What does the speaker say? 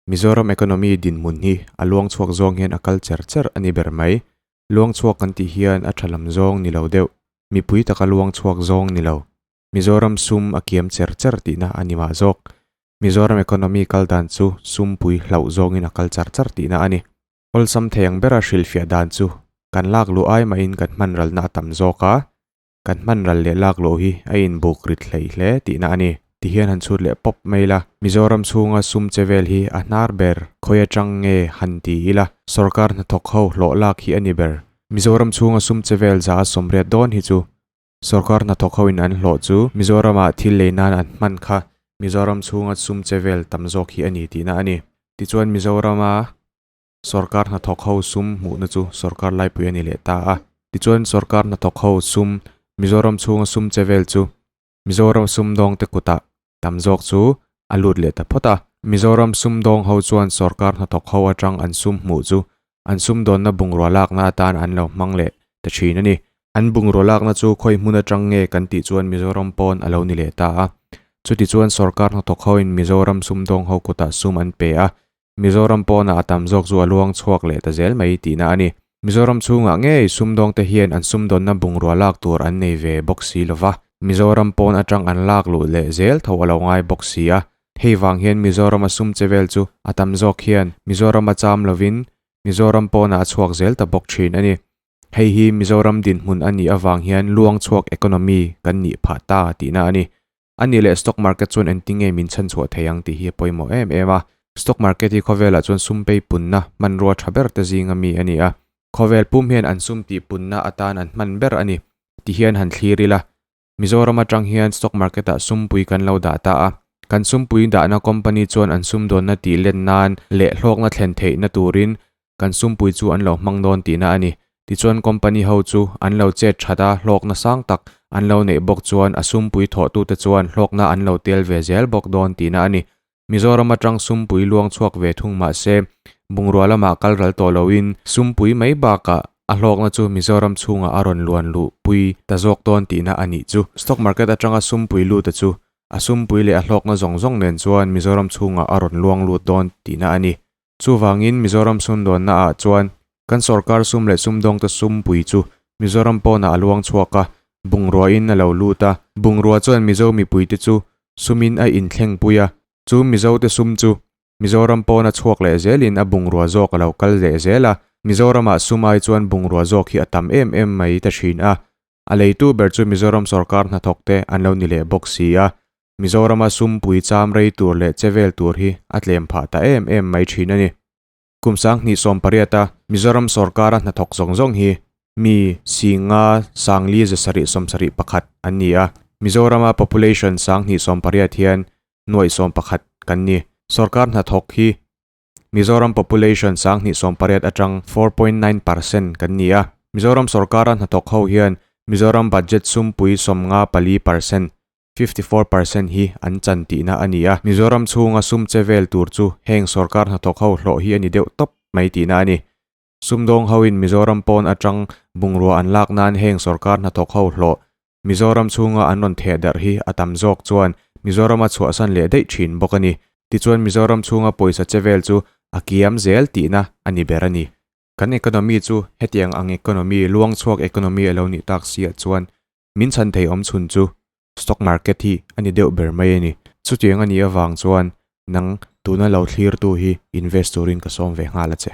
Mizoram economy dinhmun hi a luang chhuak zawng hian a kal cher cher a ni ber mai. Luang chhuak kan tih hian a tha lam zawng ni lo deuh, mipui taka luang chhuak zawng ni lo. Mizoram sum a kiam cher cher tihna a ni mah zawk. Mizoram economy kal dan chu sumpui hlauh zawngin a kal char char tihna a ni. Awlsam thei ang bera hrilhfiah dan chu kan lak luh ai mahin kan hman ralna a tam zawk a, kan hman ral leh lak luh hi a inbuk rit hleih hle tihna a ni. Tihian han chhut leh pawp mai ila, Mizoram chhunga sum che vel hi a hnar ber, khawi atang nge han ti ila, sorkar hnathawk ho hlawh lak hi a ni ber. Mizoram chhunga sum che vel za a 80 dawn hi chu Sorkar hnathawk hoin an hlawh chu Mizoramah thil lei nan an hman kha Mizoram chhunga sum che vel tam zawk hi a ni tihna a ni. Tichuan Mizorama sorkar hnathawk ho sum hmuhna chu sorkar laipui a ni leh ta a. Tichuan sorkar hnathawk ho sum Mizoram chhunga sum che vel chu Mizoram sumdawngte kutah tam zawk chu a lut leh ta phawt a. Mizoram sumdawng ho chuan sorkar hnathawk ho atang an sum hmuh chu an sumdawnna bungrua lakna atan an lo hmang leh ta thin a ni. An bungrua lakna chu khawi hmun atang nge kan tih chuan Mizoram pawn a lo ni leh ta a. Chuti chuan sorkar hnathawk hoin Mizoram sumdawng ho kutah sum an pe a, Mizoram pawnah a tam zawk chu a luang chhuak leh ta zel mai tihna a ni. Mizoram chhungah ngei sumdawngte hian an sumdawnna bungrua lak tur an nei ve bawk si lo va, Mizoram pawn atang an lak luh leh zel tho a lo ngai bawk si a. Hei vang hian Mizorama sum che vel chu a tam zawk hian Mizorama cham lovin Mizoram pawnah a chhuak zel ta bawk thin a ni. Hei hi Mizoram dinhmun a nih avang hian luang chhuak economy kan nih phah ta tihna a ni. A nih leh stock market chuan engtin nge min chhanchhuah thei ang tih hi a pawimawh em em a. Stock market hi khawvelah chuan sum pei punna hmanrua tha ber te zinga mi a ni a. Khawvel pum hian an sum tih punna atan an hman ber a ni ti hian han thlir ila. Mizoram atang hian stock market ah sumpui kan lo dah ta a. Kan sumpui dahna company chuan an sumdawnna tih len nan leh hlawkna thlen theihna turin kan sumpui chu an lo hmang dawn tihna a ni. Tichuan company ho chu an lo chet that a, hlawkna sang tak an lo neih bawk chuan a sumpui thawhtute chuan hlawkna an lo tel ve zel bawk dawn tihna a ni. Mizoram atang sumpui luang chhuak ve thung mah se, bungrua lamah kal ral tawh loin sumpui mai bakah a hlawkna chu Mizoram chhungah a rawn luan luh pui ta zawk dawn tihna a nih chu. Stock market atanga sumpui lut a chu a sumpui leh a hlawkna zawng zawng nen chuan Mizoram chhungah a rawn luang lut dawn tihna a ni. Chuvangin Mizoram sumdawnna ah chuan kan sorkar sum leh sumdawngte sumpui chu Mizoram pawnah a luang chhuak a, bungrua in a lo lut a. Bungrua chuan Mizo mipuite chu sumin a inthlengpui a, chu Mizote sum chu Mizoram pawna chhuak leh zelin a bungrua zawk a lo kal leh zel a. Mizoramah sum ai chuan bungrua zawk hi a tam em em mai ta thin a, a leitu ber chu Mizoram sorkar hnathawkte an lo ni leh bawk si a. Mizorama sumpui cham rei tur leh che vel tur hi a tlem phah ta em em mai thin a ni. Kum 2018 a Mizoram sorkara hnathawk zawng zawng hi mi Singa Sangli 771 an ni a, Mizorama population 2018 hian nuaih 11 kan ni. Sorkar hnathawk hi Mizoram population 2018 atang 4.9% kan ni a, Mizoram sorkara hnathawk ho hian Mizoram budget sumpui 54%, 54% hi an chan tihna a ni a, Mizoram chhunga sum che vel tur chu heng sorkar hnathawk ho hlawh hi a ni deuh tawp mai tihna a ni. Sumdawng hoin Mizoram pawn atang bungrua an lak nan heng sorkar hnathawk ho hlawh Mizoram chhunga an rawn theh darh hi a tam zawk chuan Mizorama chhuahsan leh daih thin bawk a ni. Tichuan Mizoram chhunga pawisa che vel chu a kiam zel tihna a ni ber a ni. Kan economy chu hetiang ang economy, luang chhuak economy a lo nih tak siah chuan Min chhan thei awm chhun chu stock market hi a ni deuh ber mai a ni. Chutiang a nih avang chuan nang tuna lo thlirtu hi invest turin ka sawm ve nghal a che.